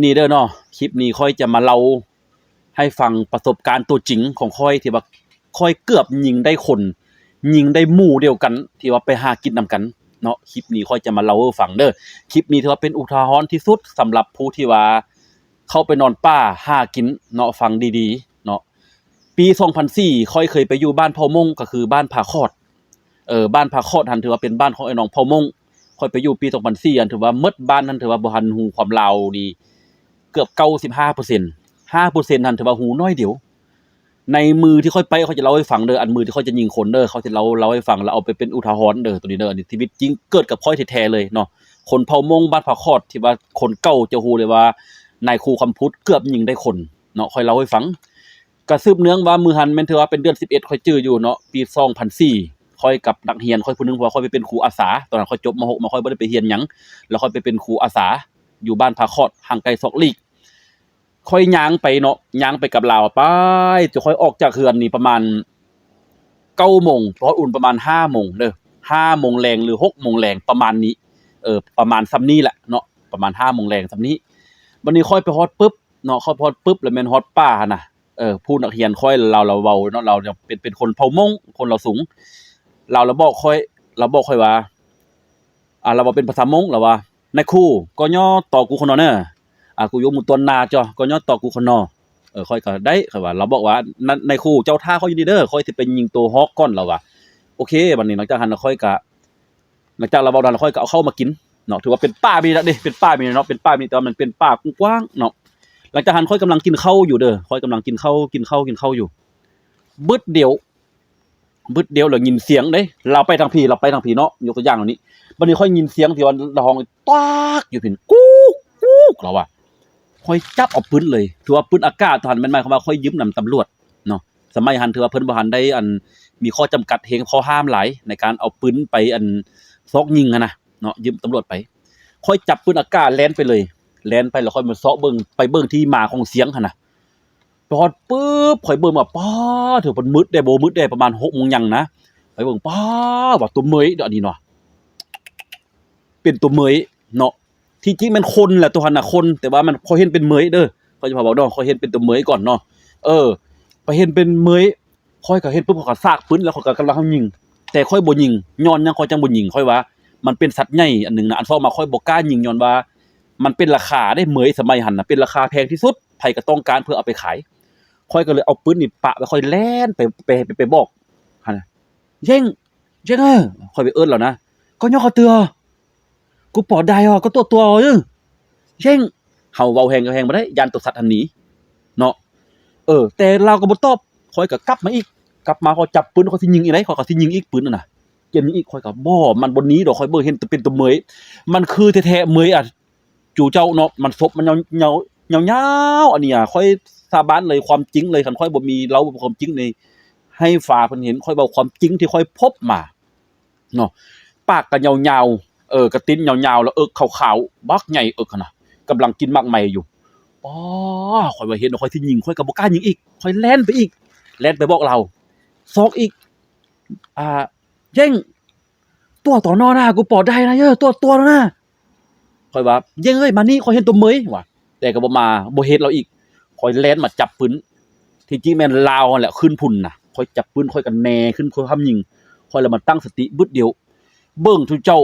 ນີ້ເດີເນາະ, ຄລິບນີ້ຂ້ອຍຈະມາເລົ່າໃຫ້ຟັງປະສົບການຕົວຈິງຂອງຂ້ອຍ ທີ່ວ່າຂ້ອຍເກືອບຍິງໄດ້ຄົນ, ຍິງໄດ້ໝູ່ດຽວກັນ ທີ່ວ່າໄປຫາກິນນຳກັນເນາະ. ຄລິບນີ້ຂ້ອຍຈະມາເລົ່າໃຫ້ຟັງເດີ. ຄລິບນີ້ຖືວ່າເປັນອຸທາຫອນທີ່ສຸດສຳລັບຜູ້ທີ່ວ່າເຂົ້າໄປນອນປ່າຫາກິນເນາະ, ຟັງດີໆເນາະ. ປີສອງພັນສີ່ ຂ້ອຍເຄີຍໄປຢູ່ບ້ານເຜົ່າມົ້ງ ກໍຄືບ້ານຜາຂອດ. ເອີ ບ້ານຜາຂອດຫັ້ນຖືວ່າເປັນບ້ານຂອງອ້າຍນ້ອງເຜົ່າມົ້ງ. ຂ້ອຍໄປຢູ່ປີສອງພັນສີ່ ຫັ້ນຖືວ່າໝົດບ້ານຫັ້ນ ຖືວ່າບໍ່ທັນຮູ້ຄວາມລາວນີ້ ເກືອບເກົ້າສິບຫ້າເປີເຊັນ, ຫ້າເປີເຊັນຫັ້ນຖືວ່າຮູ້ໜ້ອຍດຽວ. ໃນມື້ທີ່ຂ້ອຍໄປ ຂ້ອຍຈະເລົ່າໃຫ້ຟັງເດີ, ອັນມື້ທີ່ຂ້ອຍຈະຍິງຄົນເດີ, ຂ້ອຍຈະເລົ່າ ເລົ່າໃຫ້ຟັງ ແລ້ວເອົາໄປເປັນອຸທາຫອນເດີ ໂຕນີ້ເດີ. ອັນນີ້ຊີວິດຈິງເກີດກັບຂ້ອຍແທ້ໆເລີຍເນາະ. ຄົນເຜົ່າມົ້ງບ້ານຜາຂອດ ທີ່ວ່າຄົນເກົ່າຈະຮູ້ເລີຍວ່າ ນາຍຄູຄຳພຸດເກືອບຍິງໄດ້ຄົນເນາະ, ຂ້ອຍເລົ່າໃຫ້ຟັງ. ກະສືບເນື່ອງວ່າມື້ຫັ້ນແມ່ນຖືວ່າເປັນເດືອນສິບເອັດ ຂ້ອຍຈື່ຢູ່ເນາະ, ປີສອງພັນສີ່ ຂ້ອຍກັບນັກຮຽນຂ້ອຍຜູ້ໜຶ່ງ ເພາະວ່າຂ້ອຍໄປເປັນຄູອາສາ, ຕອນນັ້ນຂ້ອຍຈົບ ມ.ຫົກ ມາ ຂ້ອຍບໍ່ໄດ້ໄປຮຽນຫຍັງ, ແລ້ວຂ້ອຍໄປເປັນຄູອາສາຢູ່ບ້ານຜາຂອດ ຫ່າງໄກສອກຫຼີກ. ຂ້ອຍຍ່າງໄປເນາະ, ຍ່າງໄປກັບລາວ ໄປ ຈົນຂ້ອຍອອກຈາກເຮືອນນີ້ປະມານເກົ້າໂມງ, ຮອດອຸ່ນປະມານຫ້າໂມງເດີ, ຫ້າໂມງແລງ ຫຼື ຫົກໂມງແລງປະມານນີ້, ເອີ ປະມານສ່ຳນີ້ແຫຼະເນາະ, ປະມານຫ້າໂມງແລງສ່ຳນີ້. ບັດນີ້ຂ້ອຍໄປຮອດປຶບເນາະ, ຂ້ອຍໄປຮອດປຶບ ແລ້ວແມ່ນຮອດປ່າຫັ້ນນະ, ເອີ ຜູ້ນັກຮຽນຂ້ອຍ ລາວ ລາວເວົ້າເນາະ, ລາວເປັນ ເປັນຄົນເຜົ່າມົ້ງ, ຄົນລາວສູງ. ລາວ ລາວບອກຂ້ອຍ ລາວບອກຂ້ອຍວ່າ ອ່າ ລາວເວົ້າເປັນພາສາມົ້ງ, ລາວວ່າ ນາຍຄູ ກໍຍໍຕໍ່ກູຄົນໜໍເນີ, ອ່າ ກູຢາກໝູ່ຕວນນາເຈົ້າ, ກໍຍໍຕໍ່ກູຄົນໜໍ. ເອີ ຂ້ອຍກໍໄດ້, ຂ້ອຍວ່າ ລາວບອກວ່າ ນາ ນາຍຄູ ເຈົ້າຖ້າຂ້ອຍຢູ່ນີ້ເດີ, ຂ້ອຍຊິໄປຍິງໂຕຮອກກ່ອນ, ລາວວ່າ. ໂອເຄ, ບັດນີ້ຫຼັງຈາກຫັ້ນ ຂ້ອຍກໍ ຫຼັງຈາກລາວເວົ້ານັ້ນ ຂ້ອຍກໍເອົາເຂົ້າມາກິນເນາະ, ຖືວ່າເປັນປ່າມີແລ້ວເດ້, ເປັນປ່າມີເນາະ, ເປັນປ່າມີ ແຕ່ວ່າມັນເປັນປ່າກວ້າງໆເນາະ. ຫຼັງຈາກຫັ້ນ ຂ້ອຍກຳລັງກິນເຂົ້າຢູ່ເດີ, ຂ້ອຍກຳລັງກິນເຂົ້າ ກິນເຂົ້າ ກິນເຂົ້າຢູ່, ບຶດດຽວ ບຶດດຽວແລ້ວຍິນສຽງເດ້, ລາວໄປທາງພີ້ ລາວໄປທາງພີ້ເນາະ, ຍົກຕົວຢ່າງແນວນີ້. ບັດນີ້ຂ້ອຍຍິນສຽງທີ່ວ່າລາວຮ້ອງຕາກຢູ່ພີ້ ກຸກ ກຸກ ລາວວ່າ. ຂ້ອຍຈັບເອົາປືນເລີຍ, ຖືວ່າປືນອາກາດຕອນນັ້ນ ແມ່ນໝາຍຄວາມວ່າຂ້ອຍຢືມນຳຕຳຫຼວດເນາະ. ສະໄໝຫັ້ນຖືວ່າເພິ່ນບໍ່ທັນໄດ້ ອັນ ມີຂໍ້ຈຳກັດເຮງ ຂໍ້ຫ້າມຫຼາຍໃນການເອົາປືນໄປ ອັນ ຊອກຍິງຫັ້ນນະເນາະ, ຢືມຕຳຫຼວດໄປ. ຂ້ອຍຈັບປືນອາກາດແລ່ນໄປເລີຍ, ແລ່ນໄປແລ້ວຂ້ອຍມາເຊາະເບິ່ງ, ໄປເບິ່ງທີ່ມາຂອງສຽງຫັ້ນນະ. ໄປຮອດປຶບ ຂ້ອຍເບິ່ງວ່າ ປ້າດ ຖືເພິ່ນມືດແດ່ ບໍ່ມືດແດ່ ປະມານຫົກໂມງຫຍັງນະ. ໄປເບິ່ງ ປ້າດ ວ່າຕົວເໝີຍເດ້ ອັນນີ້ເນາະ, ເປັນຕົວເໝີຍເນາະ. ທີ່ຈິງແມ່ນຄົນແຫຼະ ຕົວຫັ້ນນະ ຄົນ, ແຕ່ວ່າມັນ ຂ້ອຍເຫັນເປັນເໝີຍເດີ, ຂ້ອຍຈະພາເວົ້າເນາະ, ຂ້ອຍເຫັນເປັນຕົວເໝີຍກ່ອນເນາະ. ເອີ ໄປເຫັນເປັນເໝີຍ, ຂ້ອຍິງ ຂ້ອຍກໍເຫັນປຶບ ຂ້ອຍກໍຊາກປືນ ແລ້ວຂ້ອຍກໍກຳລັງເອົາຍິງ, ແຕ່ຂ້ອຍບໍ່ຍິງ. ຍ້ອນຫຍັງຂ້ອຍຈັ່ງບໍ່ຍິງ? ຂ້ອຍວ່າມັນເປັນສັດໃຫຍ່ອັນໜຶ່ງນະ. ອັນສອງມາ ຂ້ອຍບໍ່ກ້າຍິງ ຍ້ອນວ່າມັນເປັນລາຄາເດ້, ເໝີຍສະໄໝຫັ້ນນະ ເປັນລາຄາແພງທີ່ສຸດ, ໃຜກໍຕ້ອງການເພື່ອເອົາໄປຂາຍ. ຂ້ອຍກໍເລີຍເອົາປືນນີ້ປະໄວ້, ຂ້ອຍແລ່ນໄປ ໄປ ໄປ ໄປບອກຫັ້ນນະ, ເຢັງ ເຢັງເອີຍ, ຂ້ອຍໄປເອີ້ນລາວນະ, ກໍຍໍກະເຕືອ ກູປອດໄດ້ອະ ກໍຕົວຕົວເອີຍ ເຢັງ. ເຮົາເວົ້າແຮງກໍແຮງບໍ່ໄດ້ ຢ້ານຕົວສັດຫັ້ນໜີເນາະ. ເອີ ແຕ່ລາວກໍບໍ່ຕອບ, ຂ້ອຍກໍກັບມາອີກ, ກັບມາຂ້ອຍຈັບປືນ ຂ້ອຍຊິຍິງອີກໄດ໋, ຂ້ອຍກໍຊິຍິງອີກປືນຫັ້ນນະ, ເຈັບຍິງອີກ. ຂ້ອຍກໍ ບໍ່ ມັນບໍ່ໜີດອກ, ຂ້ອຍເບິ່ງເຫັນເປັນຕົວເໝີຍ, ມັນຄືແທ້ໆເໝີຍອະ ຈູເຈົ້າເນາະ. ມັນສົບມັນຍາວ ຍາວ ຍາວໆ ອັນນີ້ອະ ຂ້ອຍສາບານເລີຍ ຄວາມຈິງເລີຍ, ຄັນຂ້ອຍບໍ່ມີເລົ່າຄວາມຈິງນີ້ໃຫ້ຟ້າເພິ່ນເຫັນ, ຂ້ອຍເວົ້າຄວາມຈິງທີ່ຂ້ອຍພົບມາ ເນາະ. ປາກກໍຍາວໆ ເອີ ກະຕີນຍາວໆ ແລ້ວເອິກຂາວໆ ບັກໃຫຍ່ເອິກຫັ້ນນະ, ກຳລັງກິນໝາກໄມ້ຢູ່. ອໍ ຂ້ອຍວ່າເຫັນແລ້ວຂ້ອຍຊິຍິງ, ຂ້ອຍກໍບໍ່ກ້າຍິງອີກ, ຂ້ອຍແລ່ນໄປອີກ, ແລ່ນໄປບອກລາວ ຊອກອີກ ອ່າ ເຢັງ ຕົວຕໍ່ນອນະ ກູປອດໄດ້ນະເອີ ຕົວຕົວນະ. ຂ້ອຍວ່າ ເຢັງເອີຍ ມານີ້ ຂ້ອຍເຫັນຕົວເໝີຍວ່າ, ແຕ່ກໍບໍ່ມາ ບໍ່ເຮັດລາວອີກ. ຂ້ອຍແລ່ນມາຈັບປືນ, ທີ່ຈິງແມ່ນລາວຫັ້ນແຫຼະຂຶ້ນພຸ້ນນະ. ຂ້ອຍຈັບປືນ ຂ້ອຍກໍແນຂຶ້ນ ຂ້ອຍຫ້າມຍິງ, ຂ້ອຍລະມາຕັ້ງສະຕິບຶດດຽວ ເບິ່ງທຸເຈົ້າ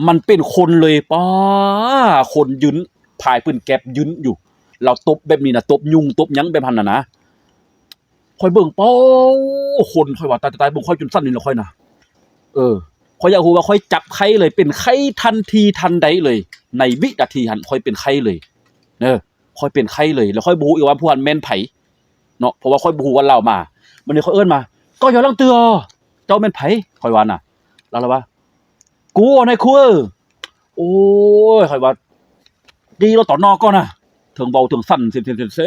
ມັນເປັນຄົນເລີຍ. ປ້າ ຄົນຢືນ ພາຍປືນແກັບຢືນຢູ່, ລາວຕົບແບບນີ້ນະ, ຕົບຍຸງຕົບຫຍັງແບບຫັ້ນນະນະ. ຂ້ອຍເບິ່ງ ປ້າ ຄົນ ຂ້ອຍວ່າ ຕາຍ ຕາຍ ເບິ່ງຂ້ອຍຈົນສັ່ນນີ້ລະຂ້ອຍນະ. ເອີ ຂ້ອຍຢາກຮູ້ວ່າຂ້ອຍຈັບໄຂ້ເລີຍ ເປັນໄຂ້ທັນທີທັນໃດເລີຍ, ໃນວິນາທີຫັ້ນຂ້ອຍເປັນໄຂ້ເລີຍເດີ, ຂ້ອຍເປັນໄຂ້ເລີຍ. ແລ້ວຂ້ອຍບໍ່ຮູ້ອີກວ່າຜູ້ຫັ້ນແມ່ນໃຜເນາະ, ເພາະວ່າຂ້ອຍບໍ່ຮູ້ວ່າລາວມາ. ບັດນີ້ຂ້ອຍເອີ້ນມາ ກໍຢ່າລັງເທື່ອ ເຈົ້າແມ່ນໃຜ? ຂ້ອຍວ່ານະ. ລາວລະວ່າ ກູນາຍຄູເອີຍ. ໂອ້ຍ ຂ້ອຍວ່າ ຕີລາວຕໍ່ນອກກ່ອນນະ. ເຖິງເວົ້າເຖິງສັ່ນເຊັນໆ ເຊັນໆ ເຊ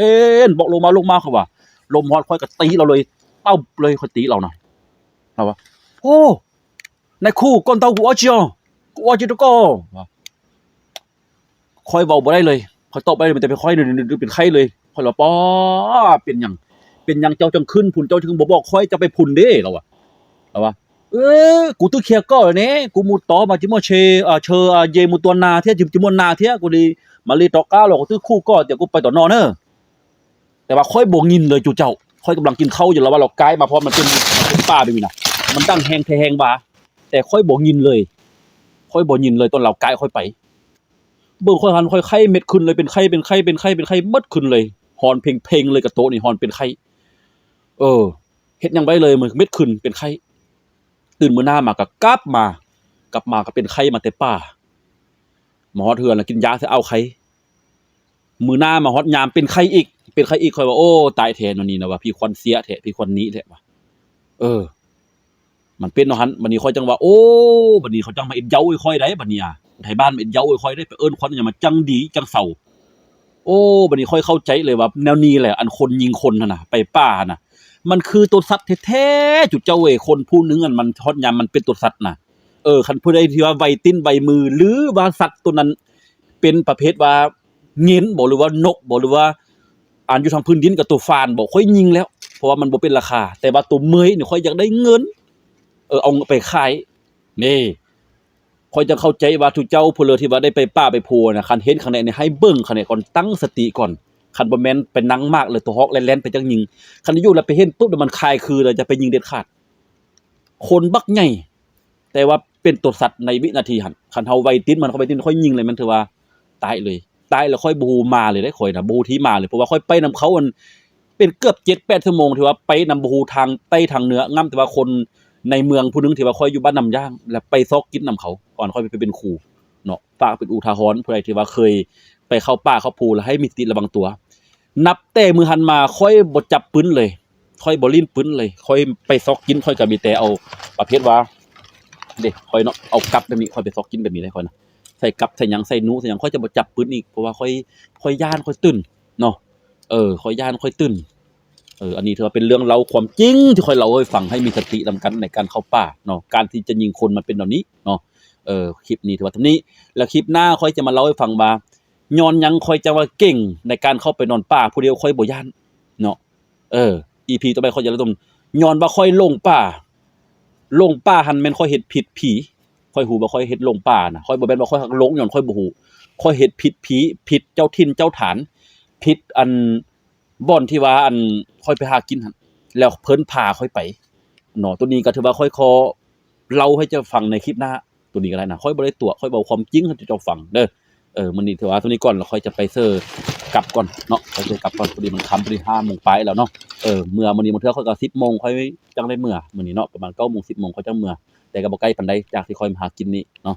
ັນ ບອກລົງມາ ລົງມາ ຂ້ອຍວ່າ. ລົມຮອດຂ້ອຍກໍຕີລາວເລີຍ ຕຶບເລີຍ ຂ້ອຍຕີລາວນະ. ລາວວ່າ ໂອ້ ນາຍຄູ ກອນເຕົາກູອອຈິອ ກູອອຈິໂຕໂກ. ຂ້ອຍເວົ້າບໍ່ໄດ້ເລີຍ, ຂ້ອຍຕອບບໍ່ໄດ້ເລີຍ, ມີແຕ່ເປັນຂ້ອຍເປັນໄຂ້ເລີຍ. ຂ້ອຍລະ ປ້າ ເປັນຫຍັງ ເປັນຫຍັງເຈົ້າຈັ່ງຂຶ້ນພຸ້ນ, ເຈົ້າຈຶ່ງບໍ່ບອກຂ້ອຍ ເຈົ້າໄປພຸ້ນເດ້? ລາວວ່າ ລາວວ່າ ເອີ ກູຕື້ເຄຍກໍເນ ກູມູຕໍ່ມາຈິມົວເຊ ເຊີ ເຢມູຕົວນາເທຍ ຈິມົວນາເທຍ ກູດີ ມາລີຕອກກ້າວ ລາວກໍຖືກຂູ່ກໍ ດຽວກູໄປຕໍ່ໜໍ້ເນີ. ແຕ່ວ່າຂ້ອຍບໍ່ຍິນເລີຍຈຸເຈົ້າ. ຂ້ອຍກຳລັງກິນເຂົ້າຢູ່ ລະວ່າລາວກາຍມາ ເພາະມັນເປັນປ່າແບບນີ້ນະ ມັນດັງແຮງແທ້ແຮງວ່າ ແຕ່ຂ້ອຍບໍ່ຍິນເລີຍ. ຂ້ອຍບໍ່ຍິນເລີຍຕອນລາວກາຍຂ້ອຍໄປ. ເບິ່ງຂ້ອຍຫັ້ນ ຂ້ອຍໄຂ້ເມັດຂຶ້ນເລີຍ ເປັນໄຂ້ ເປັນໄຂ້ ເປັນໄຂ້ ເປັນໄຂ້ເບິດຄືນເລີຍ. ຮ້ອນເພັງໆເລີຍ ກະໂຕະນີ້ຮ້ອນເປັນໄຂ້. ເອີ ເຮັດຫຍັງໄດ້ເລີຍ ເມັດຂຶ້ນເປັນໄຂ້. ຕື່ນມື້ໜ້າມາກໍກັບມາ ກັບມາກໍເປັນໄຂ້ມາແຕ່ປ່າ. ມາຮອດເຮືອນລະກິນຢາໃສ່ເອົາໄຂ້. ມື້ໜ້າມາຮອດຍາມເປັນໄຂ້ອີກ ເປັນໄຂ້ອີກ. ຂ້ອຍວ່າ ໂອ້ ຕາຍແທ້ເນາະນີ້ນະ ວ່າຜີຂວັນເສຍແທ້ ຜີຂວັນໜີແທ້ວ່າ. ເອີ ມັນເປັນເນາະຫັ້ນ. ບັດນີ້ຂ້ອຍຈັ່ງວ່າ ໂອ້ ບັດນີ້ເຂົາຈັ່ງມາເອັດເຍົາໃຫ້ຂ້ອຍໄດ໋ ບັດນີ້ອາ ໄທບ້ານມາເອັດເຍົາໃຫ້ຂ້ອຍໄດ໋ ໄປເອີ້ນຂວັນຫຍັງມາຈັ່ງດີຈັ່ງເຊົາ. ໂອ້ ບັດນີ້ຂ້ອຍເຂົ້າໃຈເລີຍວ່າ ແນວນີ້ແຫຼະ ອັນຄົນຍິງຄົນຫັ້ນນະ ໄປປ່າຫັ້ນນະ ມັນຄືຕົວສັດແທ້ໆ ຈຸເຈົ້າເອີຍ. ຄົນຜູ້ໜຶ່ງຫັ້ນ ມັນຮອດຍາມມັນເປັນຕົວສັດນະ. ເອີ ຄັນຜູ້ໃດທີ່ວ່າໄວຕີນໄວມື ຫຼືວ່າສັດຕົວນັ້ນເປັນປະເພດວ່າເຫງັນບໍ ຫຼືວ່ານົກບໍ ຫຼືວ່າອັນຢູ່ທາງພື້ນດິນ ກັບຕົວຟານບໍ ຂ້ອຍຍິງແລ້ວ ເພາະວ່າມັນບໍ່ເປັນລາຄາ. ແຕ່ວ່າຕົວເໝີຍນີ້ ຂ້ອຍຢາກໄດ້ເງິນ ເອີ ເອົາໄປຂາຍເດ້. ຂ້ອຍຈັ່ງເຂົ້າໃຈວ່າ ທຸກເຈົ້າຜູ້ເລີທີ່ວ່າໄດ້ໄປປ່າໄປພູນະ ຄັນເຫັນຂະແໜງນີ້ໃຫ້ເບິ່ງຂະແໜງກ່ອນ ຕັ້ງສະຕິກ່ອນ. ຄັນບໍ່ແມ່ນໄປນັ່ງໝາກ ຫຼືໂຕຮອກແລ່ນໆໄປຈັກຍິງ. ຄັນຢູ່ແລ້ວໄປເຫັນປຶບ ແລ້ວມັນຄາຍຄື ແລ້ວຢ່າໄປຍິງເດັດຂາດ. ຄົນບັກໃຫຍ່ ແຕ່ວ່າເປັນຕົວສັດໃນວິນາທີຫັ້ນ. ຄັນເຮົາໄວຕີນມັນ ເຮົາໄວຕີນ ຂ້ອຍຍິງເລີຍ ມັນຖືວ່າຕາຍເລີຍ. ຕາຍແລ້ວຂ້ອຍບໍ່ຮູ້ມາເລີຍເດ້ ຂ້ອຍນະ ບໍ່ຮູ້ທີ່ມາເລີຍ. ເພາະວ່າຂ້ອຍໄປນຳເຂົາ ອັນ ເປັນເກືອບເຈັດແປດຊົ່ວໂມງ ທີ່ວ່າໄປນຳ ບໍ່ຮູ້ທາງໃຕ້ທາງເໜືອ. ງາມແຕ່ວ່າຄົນໃນເມືອງຜູ້ໜຶ່ງທີ່ວ່າຂ້ອຍຢູ່ບ້ານນ້ຳຢາງ ແລະໄປຊອກກິນນຳເຂົາ ຕອນຂ້ອຍໄປເປັນຄູເນາະ. ຝາກເປັນອຸທາຫອນ ຜູ້ໃດທີ່ວ່າເຄີຍໄປເຂົ້າປ່າເຂົ້າພູ ແລ້ວໃຫ້ມີສະຕິລະວັງຕົວ. ນັບແຕ່ມື້ຫັ້ນມາ ຂ້ອຍບໍ່ຈັບປືນເລີຍ ຂ້ອຍບໍ່ຫຼິ້ນປືນເລີຍ. ຂ້ອຍໄປຊອກກິນ ຂ້ອຍກໍມີແຕ່ເອົາປະເພດວ່າ ເດ້ ຂ້ອຍເນາະ ເອົາກັບແບບນີ້ ຂ້ອຍໄປຊອກກິນແບບນີ້ເດ້ ຂ້ອຍນະ ໃສ່ກັບໃສ່ຫຍັງ ໃສ່ໜູໃສ່ຫຍັງ ຂ້ອຍຈະບໍ່ຈັບປືນອີກ ເພາະວ່າຂ້ອຍ ຂ້ອຍຢ້ານ ຂ້ອຍຕື່ນເນາະ. ເອີ ຂ້ອຍຢ້ານ ຂ້ອຍຕື່ນ. ເອີ ອັນນີ້ຖືວ່າເປັນເລື່ອງເລົ່າຄວາມຈິງທີ່ຂ້ອຍເລົ່າໃຫ້ຟັງ ໃຫ້ມີສະຕິນຳກັນໃນການເຂົ້າປ່າເນາະ. ການທີ່ຈະຍິງຄົນມັນເປັນແນວນີ້ເນາະ. ເອີ ຄລິບນີ້ຖືວ່າສ່ຳນີ້ ແລ້ວຄລິບໜ້າຂ້ອຍຈະມາເລົ່າໃຫ້ຟັງວ່າ ຍ້ອນຫຍັງຂ້ອຍຈັ່ງວ່າເກັ່ງໃນການເຂົ້າໄປນອນປ່າຜູ້ດຽວ ຂ້ອຍບໍ່ຢ້ານເນາະ. ເອີ ອີພີຕໍ່ໄປຂ້ອຍຈະເລົ່າ ຍ້ອນວ່າຂ້ອຍຫຼົງປ່າ. ຫຼົງປ່າຫັ້ນແມ່ນຂ້ອຍເຮັດຜິດຜີ. ຂ້ອຍຮູ້ວ່າຂ້ອຍເຮັດຫຼົງປ່ານະ ຂ້ອຍບໍ່ແມ່ນວ່າຂ້ອຍຮັກຫຼົງ ຍ້ອນຂ້ອຍບໍ່ຮູ້. ຂ້ອຍເຮັດຜິດຜີ ຜິດເຈົ້າຖິ່ນເຈົ້າຖານ ຜິດອັນ ບ່ອນທີ່ວ່າ ອັນ ຂ້ອຍໄປຫາກິນຫັ້ນ ແລ້ວເພິ່ນພາຂ້ອຍໄປເນາະ. ໂຕນີ້ກໍຖືວ່າຂ້ອຍຂໍເລົ່າໃຫ້ເຈົ້າຟັງໃນຄລິບໜ້າ. ໂຕນີ້ກໍໄດ້ນະ ຂ້ອຍບໍ່ໄດ້ຕົວະ ຂ້ອຍເວົ້າຄວາມຈິງໃຫ້ເຈົ້າຟັງເດີ. ເອີ ມື້ນີ້ຖືວ່າເທົ່ານີ້ກ່ອນ ແລ້ວຂ້ອຍຈະໄປເຊີກັບກ່ອນເນາະ ຂ້ອຍເຊີກັບກ່ອນ. ພໍດີມັນຄ່ຳ ພໍດີຫ້າໂມງປາຍແລ້ວເນາະ. ເອີ ເມື່ອມື້ນີ້ ບາງເທື່ອຂ້ອຍກໍສິບໂມງ ຂ້ອຍຈັ່ງໄດ້ເມືອ ມື້ນີ້ເນາະ ປະມານເກົ້າໂມງ ສິບໂມງ ຂ້ອຍຈັ່ງເມືອ. ແຕ່ກໍບໍ່ໄກປານໃດ ຈາກທີ່ຂ້ອຍມາຫາກິນນີ້ເນາະ.